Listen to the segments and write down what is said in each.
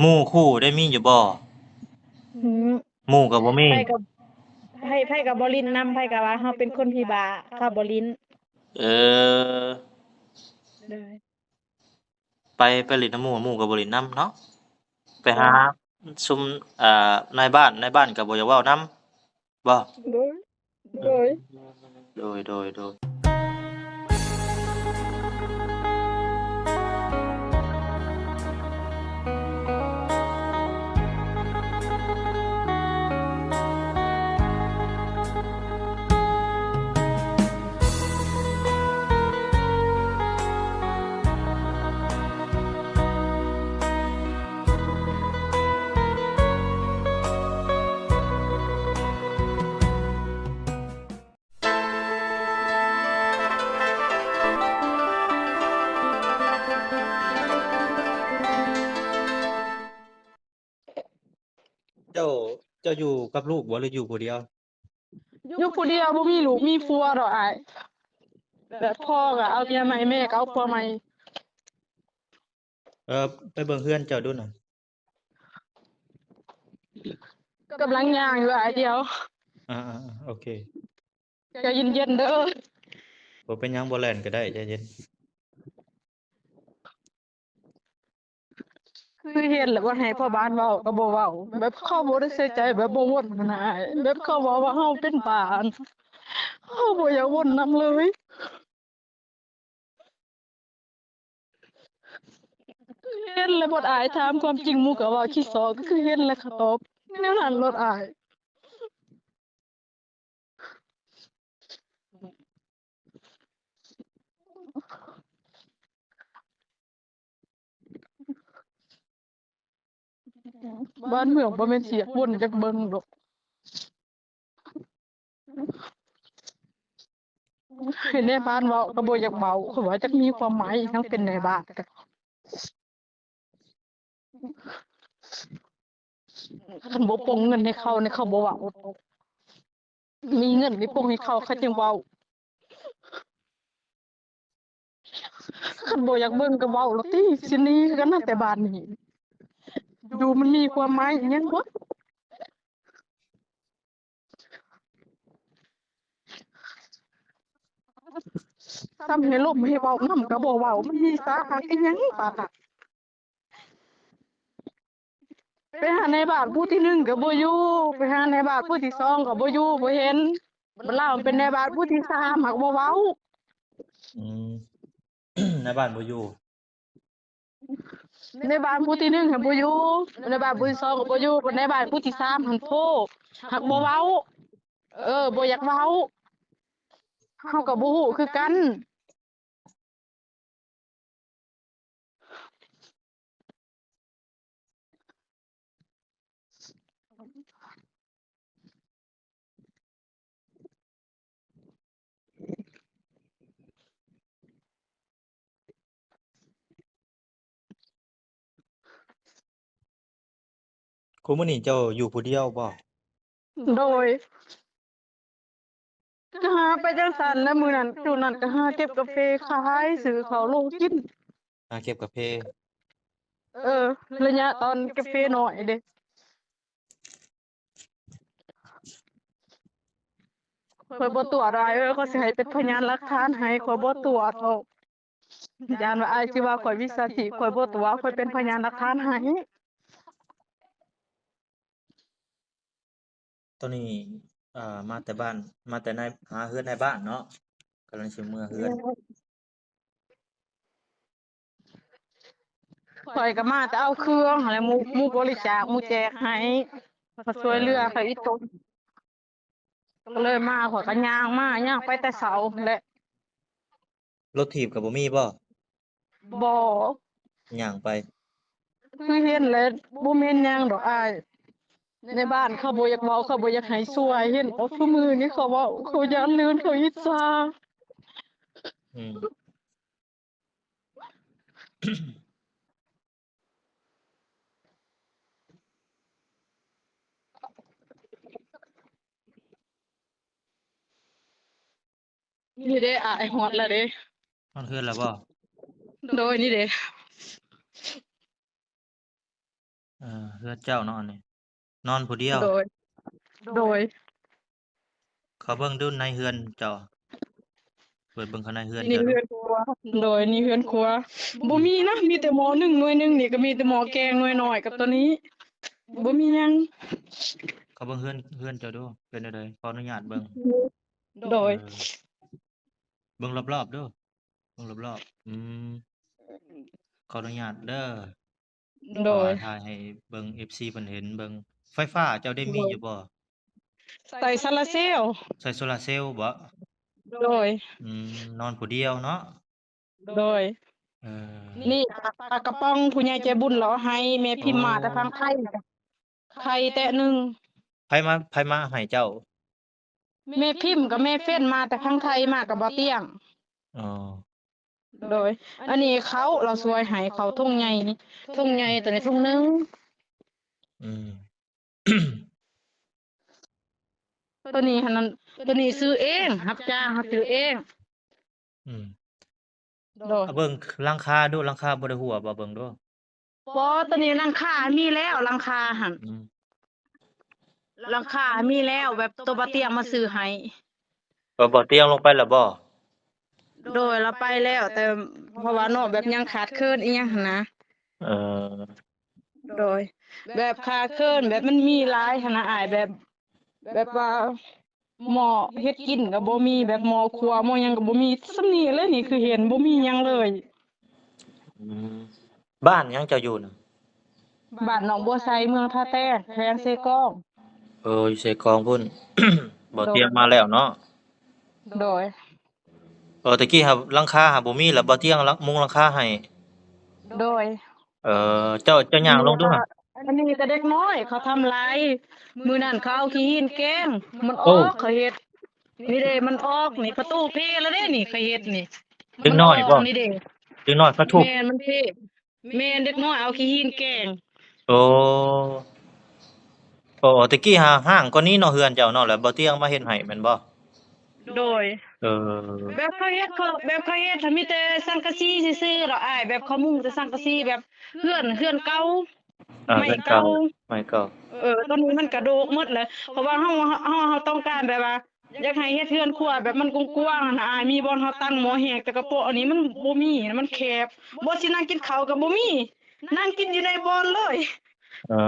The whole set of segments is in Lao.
ໝູ່ຄູ່ໄດ້ມີຢູ່ບໍ່? ຫືມ ໝູ່ກໍບໍ່ມີ ໃຜກໍ ໃຜ ໃຜກໍບໍ່ຫຼິ້ນນຳ ໃຜກໍວ່າເຮົາເປັນຄົນຜີບ້າ ເຂົາບໍ່ຫຼິ້ນ. ເອີ ໂດຍ ໄປ ໄປຫຼິ້ນນຳໝູ່ ໝູ່ກໍບໍ່ຫຼິ້ນນຳເນາະ ໄປຫາຊຸມ ອ່າ ນາຍບ້ານ ນາຍບ້ານກໍບໍ່ຢາກເວົ້ານຳ. ບໍ່? ໂດຍ ໂດຍ ໂດຍ ໂດຍ ໂດຍ. ເຈົ້າ ເຈົ້າຢູ່ກັບລູກບໍ່ ຫຼືຢູ່ຜູ້ດຽວ? ຢູ່ຜູ້ດຽວ ບໍ່ມີລູກມີຜົວດອກອ້າຍ ແບບພໍກໍເອົາເມຍໃໝ່ ແມ່ກໍເອົາຜົວໃໝ່. ເອີ ໄປເບິ່ງເຮືອນເຈົ້າດູນະ. ກຳລັງຍ່າງຢູ່ອ້າຍ ດຽວ. ອ່າໆໆ ໂອເຄ ໃຈເຢັນໆເດີ. ບໍ່ເປັນຫຍັງ ບໍ່ແລ່ນກໍໄດ້ ໃຈເຢັນ. ຄືເຫັນແລ້ວບໍ່ໃຫ້ພໍ່ບ້ານເວົ້າກໍບໍ່ເວົ້າ ແບບເຂົາບໍ່ໄດ້ໃສ່ໃຈ ແບບບໍ່ວົນຫັ້ນນະອ້າຍ ແບບເຂົາເວົ້າວ່າເຮົາເປັນບ້າ ເຮົາບໍ່ຢາກວົນນຳເລີຍ. ເຫັນແລ້ວບໍ່ອາຍ ຖາມຄວາມຈິງໝູ່ກໍເວົ້າ ຂີ້ສໍກໍຄືເຫັນແລ້ວເຂົາຕອບແນວນັ້ນໂລດອາຍ. ບ້ານເມືອງບໍ່ແມ່ນຊິຢາກວົນຢາກເບິ່ງດອກ. ໃຫ້ນາຍບ້ານເວົ້າກໍບໍ່ຢາກເວົ້າ ເພາະວ່າຈັກມີຄວາມໝາຍອີ່ຫຍັງເປັນນາຍບ້ານ. ຄັນບໍ່ປົງເງິນໃຫ້ເຂົານີ້ ເຂົາບໍ່ເວົ້າ. ມີເງິນນີ້ປົງໃຫ້ເຂົາ ເຂົາຈຶ່ງເວົ້າ. ຄັນບໍ່ຢາກເບິ່ງກໍເວົ້າໂລດຕິ ຊິໜີຄືກັນນະ ແຕ່ບ້ານນີ້ ຢູ່ມັນມີຄວາມໝາຍອີ່ຫຍັງບໍ່? ຊ້ຳໃຫ້ລົມໃຫ້ເວົ້ານຳກໍບໍ່ເວົ້າ ມັນມີສາຫັດອີ່ຫຍັງປານນັ້ນ. ໄປຫານາຍບ້ານຜູ້ທີໜຶ່ງກໍບໍ່ຢູ່ ໄປຫານາຍບ້ານຜູ້ທີສອງກໍບໍ່ຢູ່ ບໍ່ເຫັນ. ບັດລາວເປັນນາຍບ້ານຜູ້ທີສາມຫາກບໍ່ເວົ້າ. ອືມ ນາຍບ້ານບໍ່ຢູ່ ນາຍບ້ານຜູ້ທີໜຶ່ງຫາກບໍ່ຢູ່ ນາຍບ້ານຜູ້ທີສອງກໍບໍ່ຢູ່ ບັດນາຍບ້ານຜູ້ທີສາມຫັ້ນໂທ ຫາກບໍ່ເວົ້າ. ເອີ ບໍ່ຢາກເວົ້າ ເຮົາກໍບໍ່ຮູ້ຄືກັນ. ຄູ່ມື້ນີ້ເຈົ້າຢູ່ຜູ້ດຽວບໍ່? ໂດຍ ກໍຫາໄປຈັ່ງຊັ້ນແຫຼະ ມື້ນັ້ນ ຊ່ວງນັ້ນກໍຫາເກັບກາເຟຂາຍ ຊື້ເຂົ້າໂລກິນ. ຫາເກັບກາເຟ. ເອີ ໄລຍະຕອນກາເຟນ້ອຍເດ້. ຂ້ອຍບໍ່ຕົວະດອກອ້າຍເອີຍ ຂ້ອຍຊິໃຫ້ເປັນພະຍານຫຼັກຖານໃຫ້ ຂ້ອຍບໍ່ຕົວະດອກ. ຢ້ານວ່າອ້າຍຊິວ່າຂ້ອຍມິດສາຊີບ ຂ້ອຍບໍ່ຕົວະ ຂ້ອຍເປັນພະຍານຫຼັກຖານໃຫ້. ຕອນນີ້ ເອີ ມາແຕ່ບ້ານ ມາແຕ່ນາຍ ຫາເຮືອນນາຍບ້ານເນາະ ກຳລັງຊິເມືອເຮືອນ. ຂ້ອຍກໍມາແຕ່ເອົາເຄື່ອງຫັ້ນແຫຼະ ໝູ່ ໝູ່ບໍລິຈາກ ໝູ່ແຈກໃຫ້ ມາຊ່ວຍເຫຼືອເຂົາອີ່ຕົນ ກໍເລີຍມາ. ຂ້ອຍກໍຍ່າງມາ ຍ່າງໄປແຕ່ເຊົ້າຫັ້ນແຫຼະ. ລົດຖີບກໍບໍ່ມີບໍ່? ບໍ່ ຍ່າງໄປ. ຄືເຫັນແລ້ວ ບໍ່ແມ່ນຫຍັງດອກອ້າຍ ໃນບ້ານເຂົາບໍ່ຢາກເວົ້າ ເຂົາບໍ່ຢາກໃຫ້ຊ່ວຍ. ເຫັນບໍ່ ທຸກມື້ນີ້ເຂົາເວົ້າ ເຂົາຢ້ານເລື່ອນ ເຂົາອິດສາ. ອືມ ນີ້ເດ້ ອ້າຍ ຮອດແລ້ວເດ້. ຮອດເຮືອນແລ້ວບໍ່? ໂດຍ ນີ້ເດ້. ເອີ ເຮືອນເຈົ້າເນາະອັນນີ້ ນອນຜູ້ດຽວ. ໂດຍ ໂດຍ. ເຂົ້າເບິ່ງດູໃນເຮືອນເຈົ້າ ເປີດເບິ່ງຂ້າງໃນເຮືອນ ນີ້ເຈົ້າເຮືອນຄົວ. ໂດຍ ນີ້ເຮືອນຄົວ ອືມ ບໍ່ມີນະ ມີແຕ່ໝໍ້ໜຶ່ງໜ່ວຍໜຶ່ງ ນີ້ກໍມີແຕ່ໝໍ້ແກງໜ່ວຍນ້ອຍກັບໂຕນີ້ ບໍ່ມີຫຍັງ. ເຂົ້າເບິ່ງເຮືອນ ເຮືອນເຈົ້າດູ ເປັນແນວໃດ? ຂໍອະນຸຍາດເບິ່ງ. ໂດຍ ເອີ ເບິ່ງລອບໆເດີ ເບິ່ງລອບໆ. ອືມ ຂໍອະນຸຍາດເດີ. ໂດຍ ຂໍຖ່າຍໃຫ້ເບິ່ງ ເອັຟຊີ ເພິ່ນເຫັນເບິ່ງ. ໄຟຟ້າເຈົ້າໄດ້ມີຢູ່ບໍ່? ໃສ່ໂຊລາເຊວ. ໃສ່ໂຊລາເຊວບໍ? ໂດຍ. ອືມ ນອນຜູ້ດຽວເນາະ. ໂດຍ. ເອີ ນີ້ປາກະປ໋ອງ ຜູ້ໃຫຍ່ໃຈບຸນເອົາໃຫ້ແມ່ພິມມາແຕ່ທາງໄທ ໄຂ່ແຕະໜຶ່ງ. ໃຜມາ ໃຜມາໃຫ້ເຈົ້າ? ແມ່ພິມກັບແມ່ເຟັນ ມາແຕ່ທາງໄທ ມາກັບບ່າວຕຽງ. ອໍ ໂດຍ. ອັນນີ້ເຂົ້າລາວຊ່ວຍໃຫ້ ເຂົ້າຖົງໃຫຍ່ ຖົງໃຫຍ່ໂຕນີ້ຖົງໜຶ່ງ. ອືມ ໂຕນີ້ຫັ້ນ ໂຕນີ້ຊື້ເອງ ຮັບຈ້າງເຮົາຊື້ເອງ. ອືມ ໂດຍ. ເອົາເບິ່ງຫຼັງຄາດູ ຫຼັງຄາບໍ່ໄດ້ຮົ່ວບໍ່? ເບິ່ງດູ. ບໍ່ ໂຕນີ້ຫຼັງຄາມີແລ້ວ ຫຼັງຄາຫັ້ນ. ອືມ ຫຼັງຄາມີແລ້ວ ແບບໂຕບ່າວຕຽງມາຊື້ໃຫ້. ເອີ ບ່າວຕຽງລົງໄປແລ້ວບໍ່? ໂດຍ ລາວໄປແລ້ວ ແຕ່ເພາະວ່າເນາະ ແບບຍັງຂາດເຂີນອີ່ຫຍັງຫັ້ນນະ. ເອີ ໂດຍ. ແບບຂາດເຂີນ ແບບມັນມີຫຼາຍຫັ້ນນະອ້າຍ ແບບ ແບບວ່າ ໝໍ້ເຮັດກິນກໍບໍ່ມີ ແບບໝໍ້ຄົວໝໍ້ຫຍັງກໍບໍ່ມີ ສ່ຳນີ້ເລີຍນີ້ ຄືເຫັນບໍ່ມີຫຍັງເລີຍ. ອືມ ບ້ານຫຍັງເຈົ້າຢູ່ນະ? ບ້ານໜອງບົວໄຊ ເມືອງທ່າແຕງ ແຂວງເຊກອງ. ເອີ ຢູ່ເຊກອງພຸ້ນ ບ່າວຕຽງມາແລ້ວເນາະ. ໂດຍ. ເອີ ຕະກີ້ຫາ ຫຼັງຄາຫາບໍ່ມີ ແລ້ວບ່າວຕຽງມຸງຫຼັງຄາໃຫ້. ໂດຍ. ເອີ ເຈົ້າ ເຈົ້າຍ່າງລົງດູຫັ້ນ. ອັນນີ້ກໍເດັກນ້ອຍເຂົາທຳລາຍ ມື້ນັ້ນເຂົາເອົາຂີ້ຫີນແກງ ມັນອອກ ເຂົາເຮັດ ນີ້ເດ້ ມັນອອກນີ້ ປະຕູເພແລ້ວເດ້ນີ້ ເຂົາເຮັດນີ້. ເດັກນ້ອຍບໍ? ນີ້ເດ້ ເດັກນ້ອຍປະຕູ. ແມ່ນ ມັນເພ ແມ່ນ ເດັກນ້ອຍເອົາຂີ້ຫີນແກງ. ໂອ້ ໂອ້ ຕະກີ້ຫາຮ້າງກວ່ານີ້ເນາະ ເຮືອນເຈົ້າເນາະ ແລ້ວບ່າວຕຽງມາເຮັດໃຫ້ແມ່ນບໍ່? ໂດຍ. ເອີ ແບບເຂົາເຮັດ ເຂົາ ແບບເຂົາເຮັດ ມີແຕ່ສັງກະສີຊື່ໆດອກອ້າຍ ແບບເຂົາມຸງແຕ່ສັງກະສີ ແບບເຮືອນ ເຮືອນເກົ່າ. ອ່າ ໄມ້ເກົ່າ ໄມ້ເກົ່າ. ເອີ ຕອນນີ້ມັນກະໂດກໝົດແລ້ວ ເພາະວ່າເຮົາ ເຮົາ ເຮົາຕ້ອງການແບບວ່າ ຢາກໃຫ້ເຮັດເຮືອນຄົວແບບມັນກວ້າງໆຫັ້ນນະອ້າຍ ມີບ່ອນເຮົາຕັ້ງໝໍ້ແຫ້ງ ແຕ່ກະໂປະອັນນີ້ມັນບໍ່ມີ ມັນແຄບ ບ່ອນຊິນັ່ງກິນເຂົ້າກະບໍ່ມີ ນັ່ງກິນຢູ່ໃນບ່ອນເລີຍ. ເອີ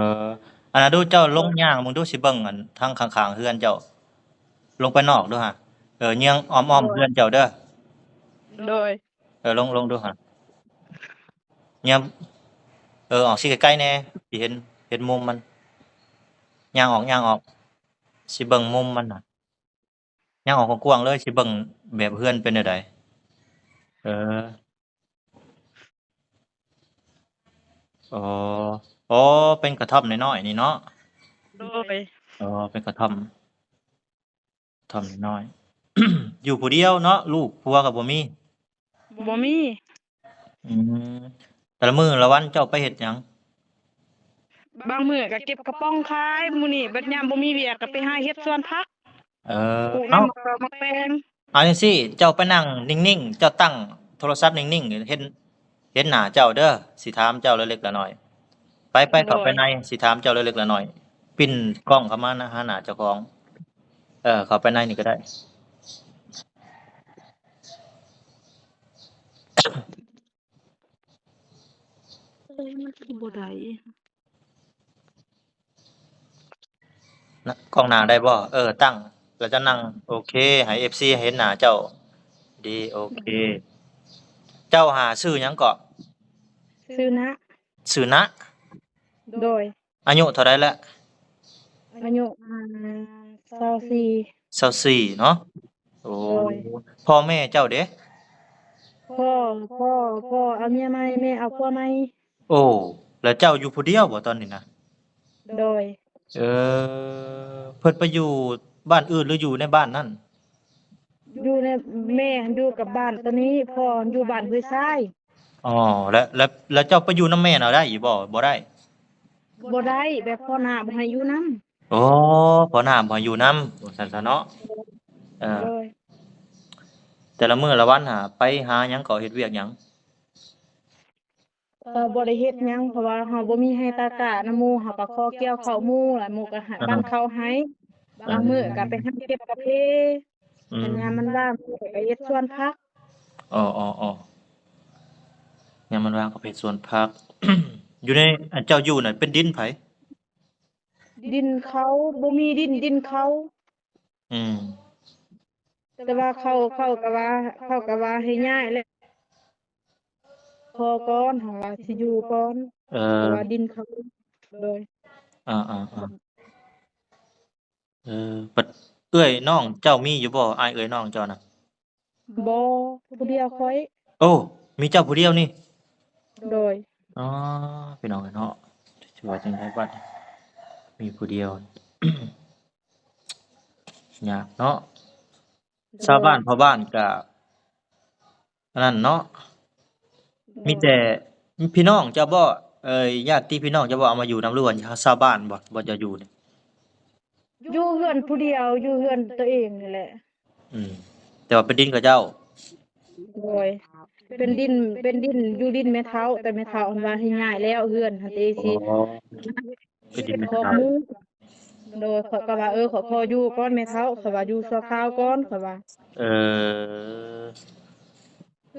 ອັນນັ້ນດູ ເຈົ້າລົງຍ່າງເບິ່ງດູ ຊິເບິ່ງອັນທາງຂ້າງໆເຮືອນເຈົ້າ ລົງໄປນອກດູຫາ. ເອີ ຍ່າງອ້ອມໆເຮືອນເຈົ້າເດີ. ໂດຍ. ເອີ ລົງ ລົງດູຫາ ຍ່າງ ເອີ ອອກຊິໃກ້ໆແດ່ ຊິເຫັນ ເຫັນມຸມມັນ. ຍ່າງອອກ ຍ່າງອອກ ຊິເບິ່ງມຸມມັນນະ. ຍ່າງອອກກວ້າງໆເລີຍ ຊິເບິ່ງແບບເຮືອນເປັນແນວໃດ. ເອີ ອໍ ອໍ ເປັນກະທ່ອມນ້ອຍໆນີ້ເນາະ. ໂດຍ. ອໍ ເປັນກະທ່ອມ ກະທ່ອມນ້ອຍໆ ຢູ່ຜູ້ດຽວເນາະ ລູກຜົວກໍບໍ່ມີ. ບໍ່ມີ. ອືມ ແຕ່ລະມື້ລະວັນເຈົ້າໄປເຮັດຫຍັງ? ບາງມື້ກໍເກັບກະປ໋ອງຂາຍ ມື້ນີ້ບັດຍາມບໍ່ມີວຽກກໍໄປຫາເຮັດສວນຜັກ. ເອີ ປູກ ເອົ້າ ໝາກເຂົ້າໝາກແຕງ. ເອົາຈັ່ງຊີ້ ເຈົ້າໄປນັ່ງນິ່ງໆ ເຈົ້າຕັ້ງໂທລະສັບນິ່ງໆ ເຫັນ ເຫັນໜ້າເຈົ້າເດີ ຊິຖາມເຈົ້າເລັກໆນ້ອຍໆ. ໄປໆ ໂດຍ. ເຂົ້າໄປໃນ ຊິຖາມເຈົ້າເລັກໆນ້ອຍໆ ປິ່ນກ້ອງເຂົ້າມານະ ຫາໜ້າເຈົ້າຂອງ. ເອີ ເຂົ້າໄປໃນນີ້ກໍໄດ້. ເອີ ມັນຄືບໍ່ໄດ້ ນະ ກ້ອງໜ້າໄດ້ບໍ່? ເອີ ຕັ້ງ ແລ້ວຈະນັ່ງ ໂອເຄ ໃຫ້ເອັຟຊີເຫັນໜ້າເຈົ້າ. ດີ ໂອເຄ. ເຈົ້າຫາຊື່ຫຍັງເກາະ? ຊື່ນະ. ຊື່ນະ? ໂດຍ. ອາຍຸເທົ່າໃດແລ້ວ? ອາຍຸ ອ່າ ຊາວສີ່. ຊາວສີ່ເນາະ. ໂອ້ ໂດຍ. ພໍ່ແມ່ເຈົ້າເດ? ພໍ່ ພໍ່ ພໍ່ເອົາເມຍໃໝ່ ແມ່ເອົາຜົວໃໝ່. ໂອ້ ແລ້ວເຈົ້າຢູ່ຜູ້ດຽວບໍ່ຕອນນີ້ນະ? ໂດຍ. ເອີ ເພິ່ນໄປຢູ່ບ້ານອື່ນ ຫຼື ຢູ່ໃນບ້ານນັ້ນ? ຢູ່ໃນ ແມ່ຢູ່ກັບບ້ານໂຕນີ້ ພໍ່ຢູ່ບ້ານຫ້ວຍຊາຍ. ອໍ ແລ້ວ ແລ້ວ ແລ້ວເຈົ້າໄປຢູ່ນຳແມ່ນະໄດ້ຢູ່ບໍ່? ບໍ່ໄດ້. ບໍ່ໄດ້ ແບບພໍ່ນ້າບໍ່ໃຫ້ຢູ່ນຳ. ໂອ້ ພໍ່ນ້າບໍ່ໃຫ້ຢູ່ນຳ ວ່າຊັ້ນຊະເນາະ. ເອີ ໂດຍ. ແຕ່ລະມື້ລະວັນຫາໄປຫາຫຍັງເກາະ ເຮັດວຽກຫຍັງ? ກໍບໍ່ໄດ້ເຮັດຫຍັງ ເພາະວ່າເຮົາບໍ່ມີໄຮ່ຕາກ້ານຳໝູ່ ເຮົາກໍຂໍກ່ຽວເຂົ້າໝູ່ ແລ້ວໝູ່ກໍໃຫ້ ອ່າ ປັນເຂົ້າໃຫ້. ບາງມື້ກໍໄປຫາເກັບກາເຟ ອືມ ຄັນຍາມມັນວ່າງ ໝູ່ກໍເຮັດສວນຜັກ. ອໍໆໆ ຍາມມັນວ່າງກໍໄປເຮັດສວນຜັກ. ຢູ່ໃນ ອັນເຈົ້າຢູ່ນັ້ນເປັນດິນໃຜ? ດິນເຂົາ ບໍ່ມີດິນ ດິນເຂົາ. ອືມ ແຕ່ວ່າເຂົາ ເຂົາກໍວ່າ ເຂົາກໍວ່າໃຫ້ຍ້າຍແຫຼະ ຂໍກ່ອນ ເຮົາວ່າຊິຢູ່ກ່ອນ. ເອີ ເພາະວ່າດິນເຂົາ. ໂດຍ ອາໆໆ ເອີ ບັດເອື້ອຍນ້ອງເຈົ້າມີຢູ່ບໍ່? ອ້າຍເອື້ອຍນ້ອງເຈົ້ານະ? ບໍ່ ຜູ້ດຽວຂ້ອຍ. ໂອ້ ມີເຈົ້າຜູ້ດຽວນີ້? ໂດຍ. ອໍ ພີ່ນ້ອງເອີຍເນາະ ຊິວ່າຈັ່ງໃດບັດ ມີຜູ້ດຽວ ຍາກເນາະ. ໂດຍ. ຊາວບ້ານພໍ່ບ້ານກະອັນນັ້ນເນາະ. ໂດຍ. ມີແຕ່ພີ່ນ້ອງເຈົ້າບໍ່? ເອີຍ ຍາດຕິພີ່ນ້ອງເຈົ້າບໍ່ເອົາມາຢູ່ນຳ ຫຼືວ່າຊາວບ້ານບໍ່ ບໍ່ເຈົ້າຢູ່ນີ້? ຢູ່ເຮືອນຜູ້ດຽວ ຢູ່ເຮືອນຕົວເອງນີ້ແຫຼະ. ອືມ ແຕ່ວ່າເປັນດິນຂອງເຈົ້າ? ໂດຍ ເປັນດິນ ເປັນດິນ ຢູ່ດິນແມ່ເຖົ້າ ແຕ່ແມ່ເຖົ້າຫັ້ນວ່າໃຫ້ຍ້າຍແລ້ວ ເຮືອນຫັ້ນເດ ຊິ ອໍ ເປັນດິນແມ່ເຖົ້າ. ໂດຍ ຂ້ອຍກໍວ່າ ເອີ ຂ້ອຍຂໍຢູ່ກ່ອນແມ່ເຖົ້າ ຂ້ອຍວ່າຢູ່ຊົ່ວຄາວກ່ອນ ຂ້ອຍວ່າ. ເອີ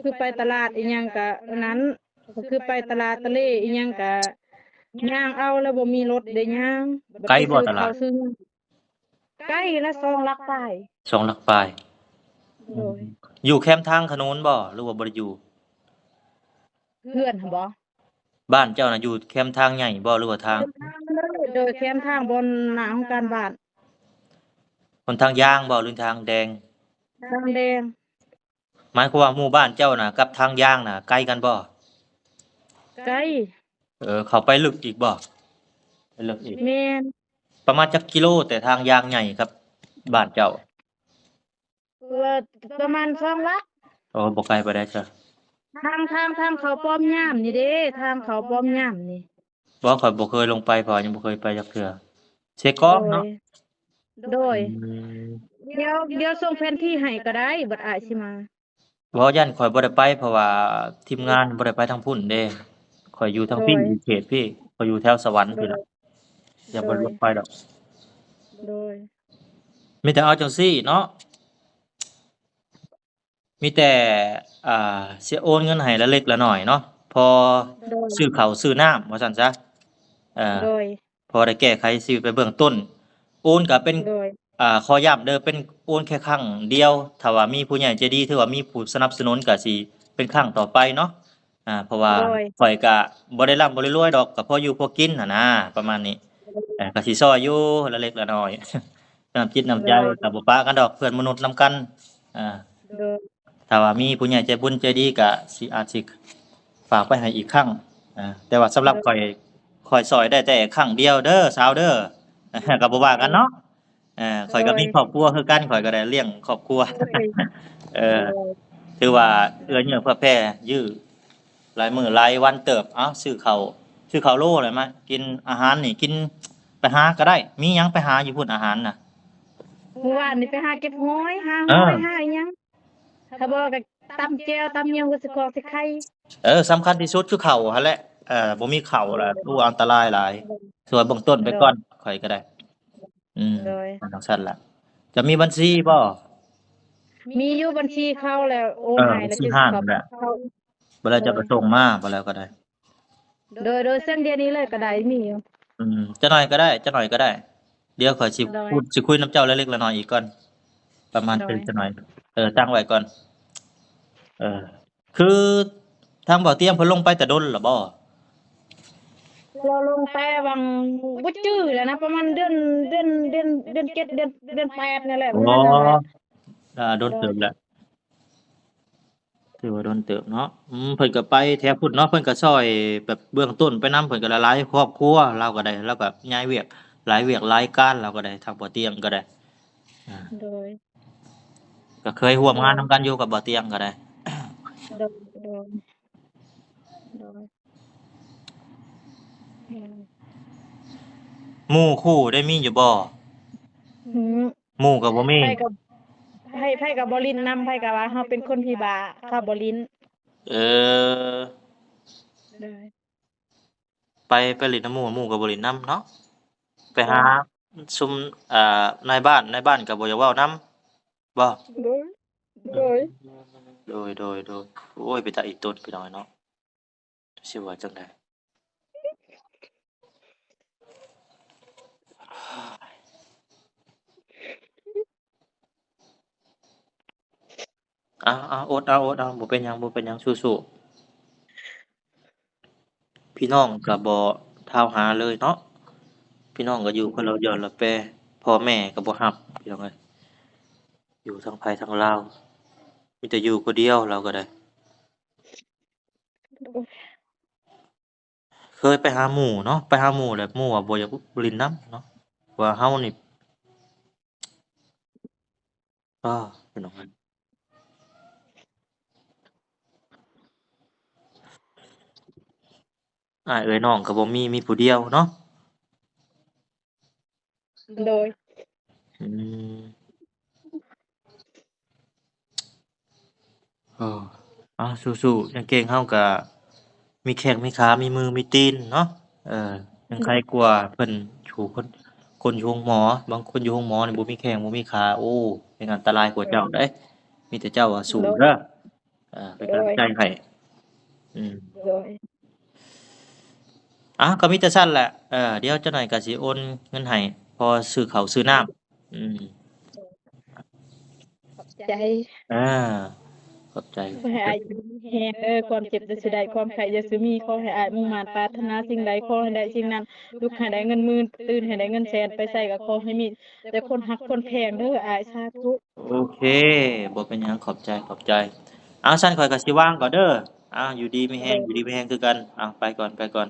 ຄືໄປຕະຫຼາດອີ່ຫຍັງກະອັນນັ້ນ ກໍຄືໄປຕະຫຼາດຕະເລອີ່ຫຍັງກະຍ່າງເອົາ ແລ້ວບໍ່ມີລົດໄດ້ຍ່າງ. ໄກບໍ່ຕະຫຼາດ? ໄກນະ ສອງຫຼັກປາຍ. ສອງຫຼັກປາຍ. ໂດຍ. ຢູ່ແຄມທາງຖະໜົນບໍ່ ຫຼືວ່າບໍ່ໄດ້ຢູ່? ເຮືອນຫັ້ນບໍ່? ບ້ານເຈົ້ານະຢູ່ແຄມທາງໃຫຍ່ບໍ່ ຫຼືວ່າທາງ? ໂດຍ ແຄມທາງບ່ອນໜ້າຫ້ອງການບ້ານ. ຫົນທາງຢາງບໍ່ ຫຼືທາງແດງ? ທາງແດງ. ໝາຍຄວາມວ່າໝູ່ບ້ານເຈົ້ານະກັບທາງຢາງນະໄກກັນບໍ່? ໄກ. ເອີ ເຂົ້າໄປເລິກອີກບໍ່? ໄປເລິກອີກ. ແມ່ນ. ປະມານຈັກກິໂລ ແຕ່ທາງຢາງໃຫຍ່ກັບບ້ານເຈົ້າ? ວ່າປະມານສອງຫຼັກ. ໂອ້ ບໍ່ໄກປານໃດຊະ. ທາງ ທາງ ທາງເຂົ້າປ້ອມຍາມນີ້ເດ້ ທາງເຂົ້າປ້ອມຍາມນີ້. ບໍ່ ຂ້ອຍບໍ່ເຄີຍລົງໄປ ເພາະວ່າຍັງບໍ່ເຄີຍໄປຈັກເທື່ອ. ເຊກອງເນາະ? ໂດຍ. ອືມ. ດຽວ ດຽວສົ່ງແຜນທີ່ໃຫ້ກໍໄດ້ ບັດອ້າຍຊິມາ. ບໍ່ ຢ້ານຂ້ອຍບໍ່ໄດ້ໄປ ເພາະວ່າທີມງານບໍ່ໄດ້ໄປທາງພຸ້ນເດ້. ຂ້ອຍຢູ່ທາງພີ້ ໂດຍ ຢູ່ເຂດພີ້ ຂ້ອຍຢູ່ແຖວສະຫວັນພີ້ລະ. ໂດຍ. ຢ້ານບໍ່ໄດ້ລົງໄປດອກ. ໂດຍ. ມີແຕ່ເອົາຈັ່ງຊີ້ເນາະ. ມີແຕ່ ອ່າ ຊິໂອນເງິນໃຫ້ລະເລັກລະໜ້ອຍເນາະ ພໍ ໂດຍ ຊື້ເຂົ້າຊື້ນ້ຳວ່າຊັ້ນຊະ. ເອີ ໂດຍ. ພໍໄດ້ແກ້ໄຂຊີວິດໄປເບື້ອງຕົ້ນ. ໂອນກໍເປັນ ໂດຍ ອ່າ ຂໍຢ້ຳເດີ ເປັນໂອນແຄ່ຄັ້ງດຽວ. ຖ້າວ່າມີຜູ້ໃຫຍ່ໃຈດີ ຖືວ່າມີຜູ້ສະໜັບສະໜູນ ກໍຊິເປັນຄັ້ງຕໍ່ໄປເນາະ. ອ່າ ເພາະວ່າ ໂດຍ ຂ້ອຍກະບໍ່ໄດ້ລ່ຳບໍ່ໄດ້ລວຍດອກ ກະພໍຢູ່ພໍກິນຫັ້ນນາ ປະມານນີ້. ໂດຍ. ເອີ ກະຊິຊ່ອຍຢູ່ລະເລັກລະນ້ອຍ ນ້ຳຈິດນ້ຳໃຈ ໂດຍ ກະບໍ່ປະກັນດອກ ເພື່ອນມະນຸດນຳກັນ. ອ່າ ໂດຍ. ຖ້າວ່າມີຜູ້ໃຫຍ່ໃຈບຸນໃຈດີ ກະຊິ ອາດຊິຝາກໄປໃຫ້ອີກຄັ້ງ. ອ່າ ແຕ່ວ່າສຳລັບ ໂດຍ ຂ້ອຍ ຂ້ອຍຊ່ອຍໄດ້ແຕ່ຄັ້ງດຽວເດີ ສາວເດີ ກະບໍ່ວ່າກັນເນາະ. ເອີ ຂ້ອຍກໍມີຄອບຄົວຄືກັນ ຂ້ອຍກໍໄດ້ລ້ຽງຄອບຄົວ. ໂດຍ. ເອີ ໂດຍ. ຖືວ່າເອື້ອເຍື່ອເຜື່ອແຜ່ຢື້ຫຼາຍມື້ຫຼາຍວັນເຕີບ. ເອົ້າ ຊື້ເຂົ້າ ຊື້ເຂົ້າໂລແລ້ວມາກິນອາຫານນີ້ ກິນ ໄປຫາກໍໄດ້. ມີຫຍັງໄປຫາຢູ່ພຸ້ນອາຫານນະ? ມື້ວານນີ້ໄປຫາເກັບຫອຍ ຫາຫອຍ ເອີ ຫາອີ່ຫຍັງ. ຖ້າບໍ່ກໍຕຳແຈ່ວ ຕຳຫຍັງ ກໍຊິຄອກຊິໄຂ່. ເອີ ສຳຄັນທີ່ສຸດຄືເຂົ້າຫັ້ນແຫຼະ. ເອີ ບໍ່ມີເຂົ້າລະ ໂດຍ ໂອ້ ອັນຕະລາຍຫຼາຍ. ໂດຍ. ຊ່ວຍເບື້ອງຕົ້ນໄປກ່ອນ ໂດຍ ຂ້ອຍກໍໄດ້. ອືມ ໂດຍ ຈັ່ງຊັ້ນລະ. ຈະມີບັນຊີບໍ່? ມີຢູ່ບັນຊີເຂົາແລ້ວ ໂອນໃຫ້ແລ້ວ ເອີ ບັນຊີຮ້ານແຫຼະ. ບໍ່ແລ້ວເຈົ້າກໍສົ່ງມາ ບໍ່ແລ້ວກໍໄດ້. ໂດຍ ໂດຍ ເຊິ່ງດຽວນີ້ເລີຍກໍໄດ້ ມີຢູ່. ອືມ ຈັກໜ້ອຍກໍໄດ້ ຈັກໜ້ອຍກໍໄດ້. ດຽວຂ້ອຍຊິ ໂດຍ ຄຸຍ ຊິຄຸຍນຳເຈົ້າເລັກໆນ້ອຍໆອີກກ່ອນ ປະມານ ໂດຍ ຈັກໜ້ອຍ. ເອີ ຕັ້ງໄວ້ກ່ອນ. ເອີ ຄືທາງບ່າວຕຽງເພິ່ນລົງໄປແຕ່ດົນລະບໍ່? ລາວລົງແຕ່ຫວ່າງ ບໍ່ຈື່ແລ້ວນະ ປະມານເດືອນ ເດືອນ ເດືອນ ເດືອນເຈັດ ເດືອນ ເດືອນແປດນີ້ແຫຼະ. ອໍ ປະມານນັ້ນແຫຼະ. ອ່າ ດົນເຕີບແລ້ວ. ໂດຍ. ຖືວ່າດົນເຕີບເນາະ. ອືມ ເພິ່ນກໍໄປແຖວພຸ້ນເນາະ ເພິ່ນກໍຊ່ອຍແບບເບື້ອງຕົ້ນໄປນຳ ເພິ່ນກໍຫຼາຍໆຄອບຄົວ. ລາວກໍໄດ້ ລາວກໍຍ້າຍວຽກ ຫຼາຍວຽກຫຼາຍການ ລາວກໍໄດ້ ທາງບ່າວຕຽງກໍໄດ້. ອ່າ ໂດຍ. ກໍເຄີຍຮ່ວມງານນຳກັນຢູ່ກັບບ່າວຕຽງກໍໄດ້. ໂດຍ ໂດຍ ໂດຍ. ອືມ ໝູ່ຄູ່ໄດ້ມີຢູ່ບໍ່? ອືມ ໝູ່ກໍບໍ່ມີ. ໃຜກໍ ໃຜ ໃຜກໍບໍ່ຫຼິ້ນນຳ ໃຜກໍວ່າເຮົາເປັນຄົນຜີບ້າ ເຂົາບໍ່ຫຼິ້ນ. ເອີ. ໂດຍ ໄປ ໄປຫຼິ້ນນຳໝູ່ ໝູ່ກໍບໍ່ຫຼິ້ນນຳເນາະ ໄປຫາຊຸມ ອ່າ ນາຍບ້ານ ນາຍບ້ານກໍບໍ່ຢາກເວົ້ານຳບໍ? ໂດຍ ໂດຍ ໂດຍ ໂດຍ ໂດຍ ໂອ້ຍ ເປັນຕາອີຕົນ ພີ່ນ້ອງເນາະ ຊິວ່າຈັ່ງໃດ? ເອົາໆ ອົດເອົາ ອົດເອົາ ບໍ່ເປັນຫຍັງ ບໍ່ເປັນຫຍັງ ສູ້ໆ ພີ່ນ້ອງກໍບໍ່ຖາມຫາເລີຍເນາະ ພີ່ນ້ອງກໍຢູ່ຄົນລະຢ່ອນລະແປ ພໍ່ແມ່ກໍບໍ່ຮັບ ພີ່ນ້ອງເອີຍ ຢູ່ທັງໄທທັງລາວ ມີແຕ່ຢູ່ຜູ້ດຽວ ລາວກໍໄດ້. ເຄີຍໄປຫາໝູ່ເນາະ ໄປຫາໝູ່ແລ້ວໝູ່ວ່າບໍ່ຢາກຫຼິ້ນນຳເນາະ ວ່າເຮົານີ້ ອ້າ ພີ່ນ້ອງເອີຍ ອ້າຍເອື້ອຍນ້ອງກໍບໍ່ມີ ມີຜູ້ດຽວເນາະ. ໂດຍ ອືມ ເອີ ເອົາ ສູ້ໆ ກາງເກງເຮົາກະມີແຂ້ງມີຂາ ມີມືມີຕີນເນາະ ເອີ ຍັງໄຄກວ່າເພິ່ນຢູ່ຄົນ ຄົນຢູ່ໂຮງໝໍ ບາງຄົນຢູ່ໂຮງໝໍນີ້ບໍ່ມີແຂ້ງບໍ່ມີຂາ ໂອ້ ແຮງອັນຕະລາຍກວ່າເຈົ້າເດ້ ມີແຕ່ເຈົ້າວ່າສູ້ເດີ ເອີ ເປັນກຳລັງໃຈໃຫ້ ອືມ ໂດຍ ອ້າວ ກໍມີແຕ່ຊັ້ນແຫຼະ ເອີ ດຽວຈັກໜ້ອຍກໍຊິໂອນເງິນໃຫ້ ພໍຊື້ເຂົ້າຊື້ນ້ຳ ອືມ ຂອບໃຈ ເອີ ຂອບໃຈ ຂໍໃຫ້ອ້າຍຢູ່ດີມີແຮງເດີ ຄວາມເຈັບຢ່າຊິໄດ້ ຄວາມໄຂ້ຢ່າຊິມີ ຂໍໃຫ້ອ້າຍມຸ່ງໝັ້ນປາດຖະໜາສິ່ງໃດ ຂໍໃຫ້ໄດ້ສິ່ງນັ້ນ ລຸກໃຫ້ໄດ້ເງິນໝື່ນ ຕື່ນໃຫ້ໄດ້ເງິນແສນ ໄປໃສກໍຂໍໃຫ້ມີແຕ່ຄົນຮັກຄົນແພງເດີອ້າຍ ສາທຸ. ໂອເຄ ບໍ່ເປັນຫຍັງ ຂອບໃຈ ຂອບໃຈ. ເອົາ ຊັ້ນຂ້ອຍກໍຊິວາງກ່ອນເດີ. ເອົາ ຢູ່ດີມີແຮງ ໂດຍ ຢູ່ດີມີແຮງຄືກັນ. ເອົາ ໄປກ່ອນ ໄປກ່ອນ.